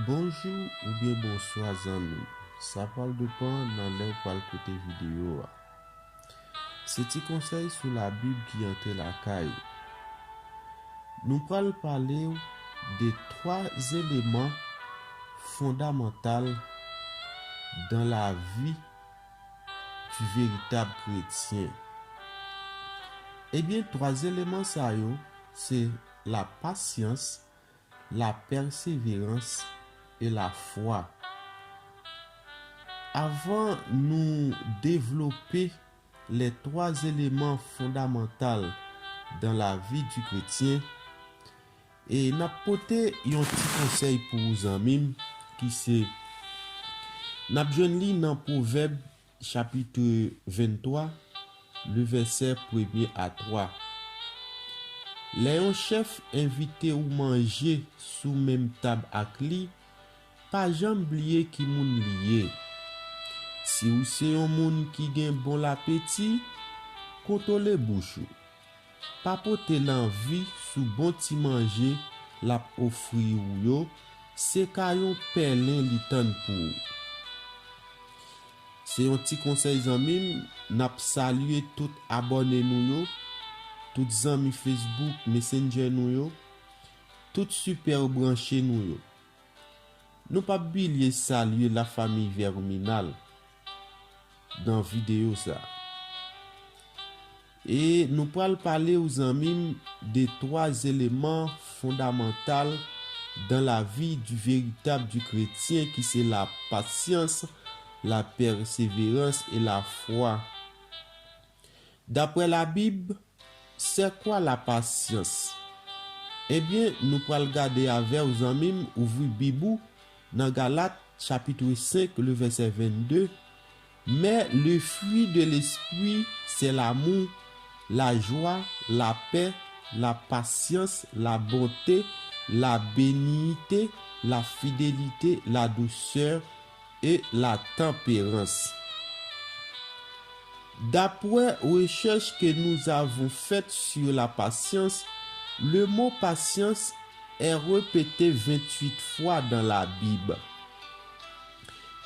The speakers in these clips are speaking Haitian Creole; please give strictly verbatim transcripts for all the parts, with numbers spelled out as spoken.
Bonjou oubyen bonswa zanmi m. Sa pral depann nan lè w pral koute videyo a. Se ti konsèy sou Labib ki antre lakay ou. Nou pral pale w de twa eleman fondamantal dans la vie du véritable chrétien. Ebyen, twa eleman sa yo, se la pasyans, la pèseverans e la fwa. Avan nou devlope les trois éléments fondamentaux dans la vie du chrétien, e n ap pote yon ti konsèy pou ou zanmi m, ki se, n ap jwenn li nan Pwovèb chapit venntwa, le vèsè premye a twa. Lè yon chèf envite w manje sou menm tab ak li, pa janm bliye ki moun li ye. Si w se yon moun ki gen bon lapeti, kontwole bouch ou. Pa pote lanvi sou bon ti manje l ap ofri w yo, se ka yon pèlen li tann pou ou. Se yon ti konsèy zanmi m, n ap salye tout abòne nou yo, tout zanmi Facebook, Messenger nou yo, tout sipè branche nou yo. Nou p ap bliye salye lafanmi Verminal nan videyo sa. E nou pral pale w zanmi m de twa eleman fondamantal dans la vie du véritable du chrétien ki se la pasyans, la pèseverans e la fwa. Daprè Labib, c'est quoi la patience? Ebyen, nou pral gade avè w zanmi m, ouvri Bib ou nan Galat chapit senk, le vèsè vennde. Mais le fruit de l'esprit, c'est l'amour, la joie, la paix, la patience, la bonté, la bénignité, la fidélité, la douceur et la tempérance. D'après recherche que nous avons faite sur la patience, le mot patience est répété vingt-huit fois dans la Bible.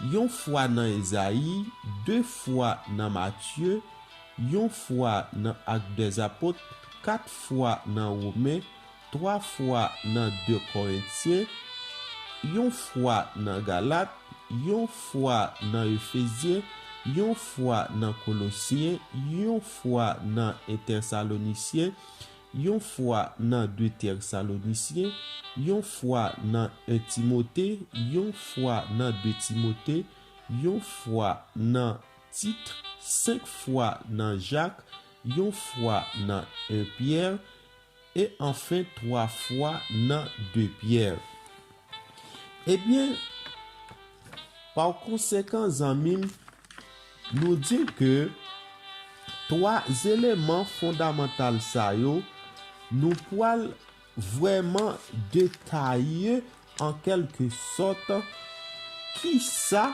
Yon fwa nan Ezayi, de fwa nan Matye, yon fwa nan Actes des Apôtres, kat fwa nan Women, twa fwa nan de Korentyen, yon fwa nan Galat, yon fwa nan Efezyen, yon fwa nan Kolosyen, yon fwa nan Entèsalonisyen, yon fwa nan de Tèsalonisyen, yon fwa nan en Timote, yon fwa nan de Timote, yon fwa nan Tit, senk fwa nan Jak, yon fwa nan en Pyè, e anfen twa fwa nan de Pyè. Ebyen, pa konsekan, zanmi m, nou di ke twa eleman fondamantal sa yo, nou pral vrèman detaye an kèlke sòt kisa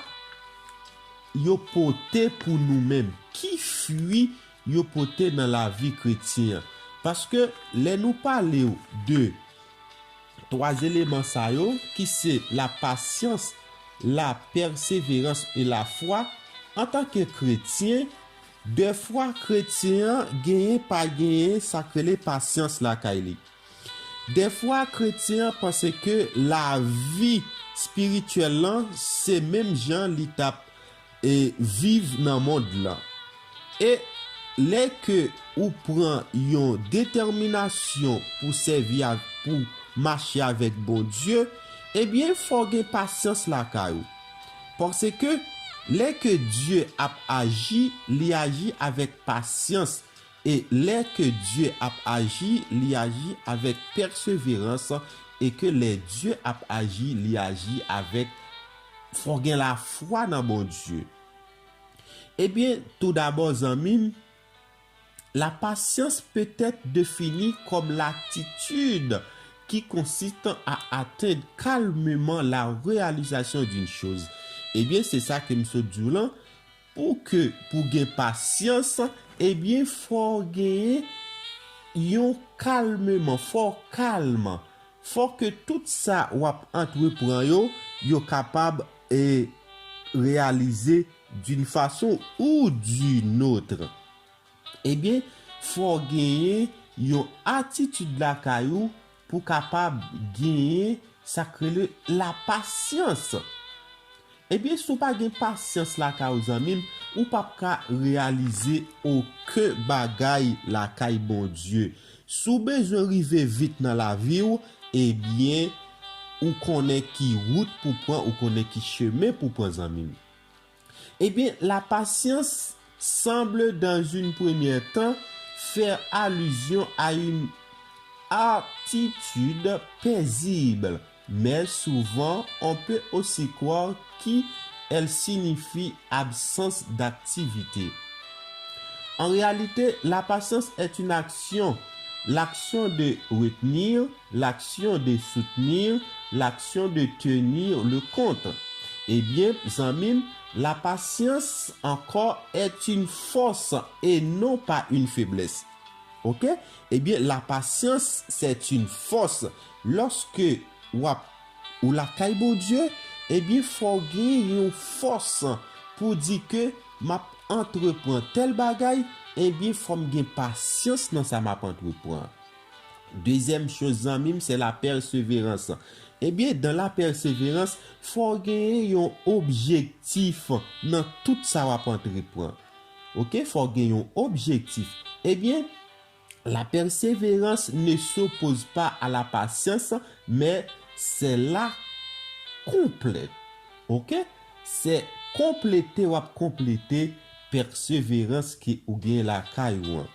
yo pote pou nou menm, ki fwi yo pote nan lavi kretyen an. Paske lè nou pale w de twa eleman sa yo, ki se la pasyans, la pèseverans e la fwa, antanke kretyen, dèfwa kretyen an genyen pa genyen sa k rele pasyans lakay li. Dèfwa kretyen an panse ke lavi espirityèl lan se menm jan li t ap e viv nan mond lan. E lè ke ou pran yon detèminasyon pou sèvi a, pou mache avèk Bondye, ebyen, fò w gen pasyans lakay ou. Paske lè ke Dye ap aji, li aji avèk pasyans. E lè ke Dye ap aji, li aji avèk pèseverans. E ke lè Dye ap aji, li aji avèk, fò w gen lafwa nan Bondye. Ebyen, toudabò, zanmi m, la patience peut être définie comme l'attitude qui consiste à atteindre calmement la réalisation d'une chose. Ebyen, se sa ke m sot di w lan, pou ke, pou gen pasyans, ebyen, fò w genyen yon kalmeman, fò w kalm. Fò ke tout sa w ap antreprann yo, yo kapab e reyalize d'une façon ou d'une autre. Ebyen, fò w genyen yon atitid lakay ou pou kapab genyen sa k rele lapasyans. Ebyen, si w pa gen pasyans lakay ou, zanmi m, ou p ap ka reyalize okenn bagay lakay Bondye. Si w bezwen rive vit nan lavi w, ebyen, ou konnen ki wout pou pran, ou konnen ki chemen pou pran, zanmi m. Ebyen, la patience semble dans un premier temps faire allusion à une attitude paisible, mais souvent on peut aussi croire qu'elle signifie absence d'activité. En réalité, la patience est une action, l'action de retenir, l'action de soutenir, l'action de tenir le compte. Ebyen, zanmi m, la patience encore est une force et non pas une faiblesse. Ok? Ebyen, la patience, c'est une force. Lòske w ap ou lakay Bondye, ebyen, fò w gen yon fòs pou di ke m ap antreprann tèl bagay, ebyen, fò m gen pasyans nan sa m ap antreprann. Dezyèm choz, zanmi m, se la pèseverans. Ebyen, dan la pèseverans, fò w genyen yon objektif nan tout sa w ap antreprann. Ok, fò w gen yon objektif. Ebyen, la persévérance ne s'oppose pas à la patience, mais c'est la complète. Ok? Se konplete w ap konplete pèseverans ke ou gen lakay ou an.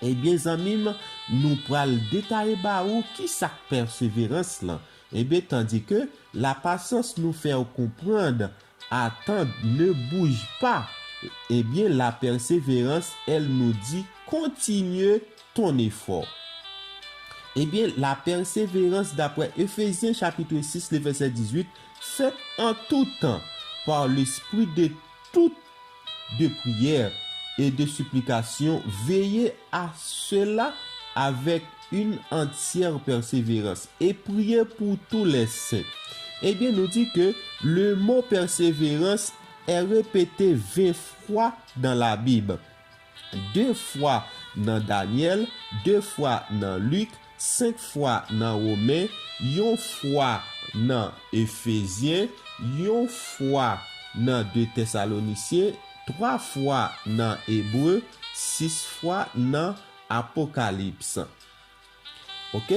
Ebyen, zanmi m, nou pral detaye ba ou ki sa k pèseverans lan. Ebyen, tandis que la patience nous fait comprendre, attends, ne bouge pas. Ebyen, la persévérance, elle nous dit, continue ton effort. Ebyen, la persévérance, d'après Éphésiens chapitre six, le verset dix-huit, faites en tout temps, par l'esprit de toute de prière et de supplication, veillez à cela avec une entière persévérance et priez pour tous les saints. Ebyen, nou di ke le mot persévérance est répété vingt fois dans la Bible. De fwa nan Danyèl, de fwa nan Lik, senk fwa nan Women, yon fwa nan Efezyen, yon fwa nan de Tèsalonisyen, twa fwa nan Ebre, sis fwa nan Apokalips. Ok?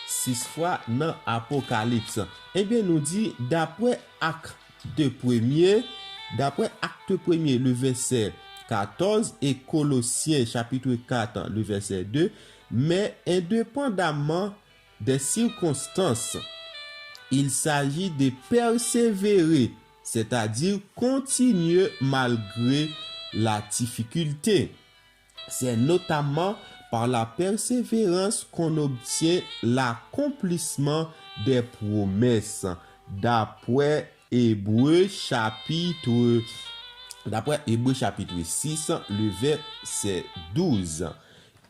Sis fwa nan Apokalips. Ebyen, nou di, daprè Akt premye, daprè Akt premye, le vèsè katòz, e Kolosyen, chapitre quatre, le verset deux, mais indépendamment des circonstances, il s'agit de persévérer, c'est-à-dire continuer malgré la difficulté. C'est notamment par la persévérance qu'on obtient l'accomplissement des promesses, d'après Ebre chapitre, d'après Ebre chapitre six, le verset douze.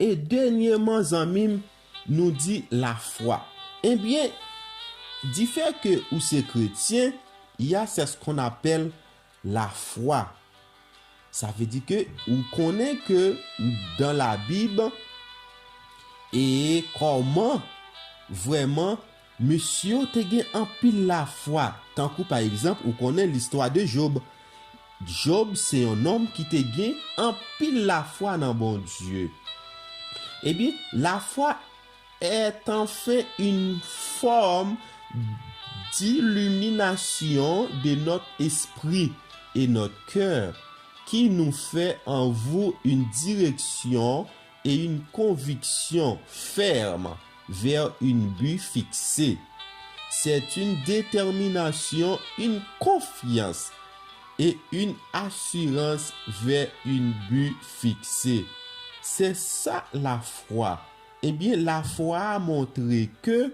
E dènyèman, zanmi m, nou di lafwa. Ebyen, difè ke ou se kretyen, il y a ce qu'on appelle lafwa. Sa vle di ke ou konnen ke dan Labib, e kòman vrèman mesye yo te gen anpil lafwa. Tankou pa egzanp, ou konnen listwa de Jòb. Jòb se yon nonm ki te gen anpil lafwa nan Bondye. Ebyen, lafwa est enfin une forme d'illumination de notre esprit et notre cœur qui nous fait en vous une direction et une conviction ferme vers un but fixé. C'est une détermination, une confiance et une assurance vers un but fixé. C'est ça la foi. Ebyen, lafwa a montre ke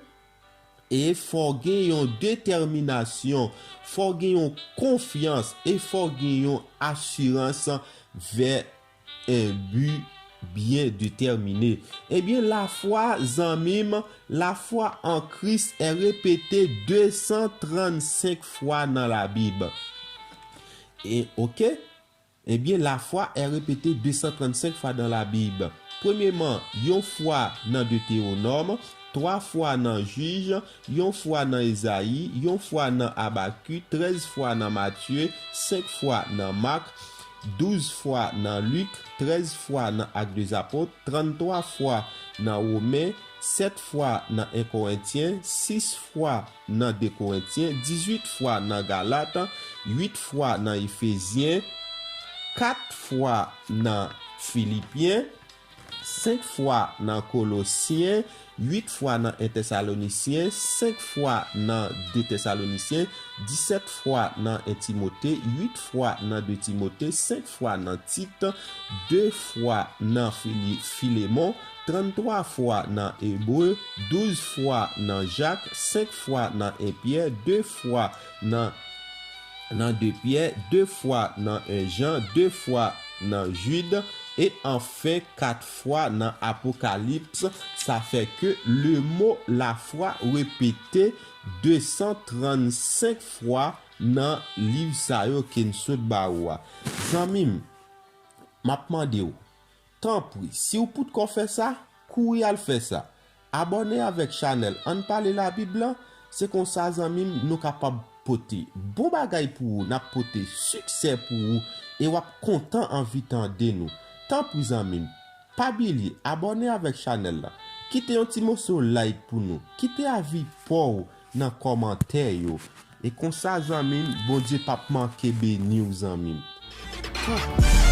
e fò gen yon detèminasyon, fò gen yon konfyans, e fò gen yon asirans vè un but bien déterminé. Ebyen, lafwa, zanmi m, la foi en Christ est répétée deux cent trente-cinq fois dans la Bible. E, ok? Ebyen, lafwa è repete de san trannsenk fwa nan Labib. Premyeman, yon fwa nan Detewonòm, twa fwa nan Jij, yon fwa nan Ezayi, yon fwa nan Abakik, trèz fwa nan Matye, senk fwa nan Mak, douz fwa nan Lik, trèz fwa nan Ak dè Zapot, tranntwa fwa nan Women, sèt fwa nan en Korentyen, sis fwa nan de Korentyen, dizuit fwa nan Galat, uit fwa nan Efezyen, kat fwa nan Filipyen, senk fwa nan Kolosyen, uit fwa nan en Tesalonisyen, senk fwa nan de Tesalonisyen, disèt fwa nan en Timote, uit fwa nan de Timote, senk fwa nan Tit, de fwa nan Fili-, Filemon, tranntwa fwa nan Ebre, douz fwa nan Jak, senk fwa nan en Pyè, de fwa nan, nan de Pyè, de fwa nan en Jan, de fwa nan Jid, e anfen kat fwa nan Apokalips. Sa fè ke le mo lafwa repete de san trannsenk fwa nan liv sa yo ke n sot ba ou a. Zanmi m, m ap mande w, tanpri, si w potko fè sa, kouri al fè sa. Abòne avèk chanèl Ann Pale Labib lan, se konsa, zanmi m, nou kapab pote bon bagay pou ou, n ap pote siksè pou ou, e w ap kontan anvi tande nou. Tanpri, zanmi m, pa bliye abòne avèk chanèl la. Kite yon ti moso like pou nou. Kite avi pa w nan kòmantè yo. E konsa, zanmi m, Bondye p ap manke beni w, zanmi m.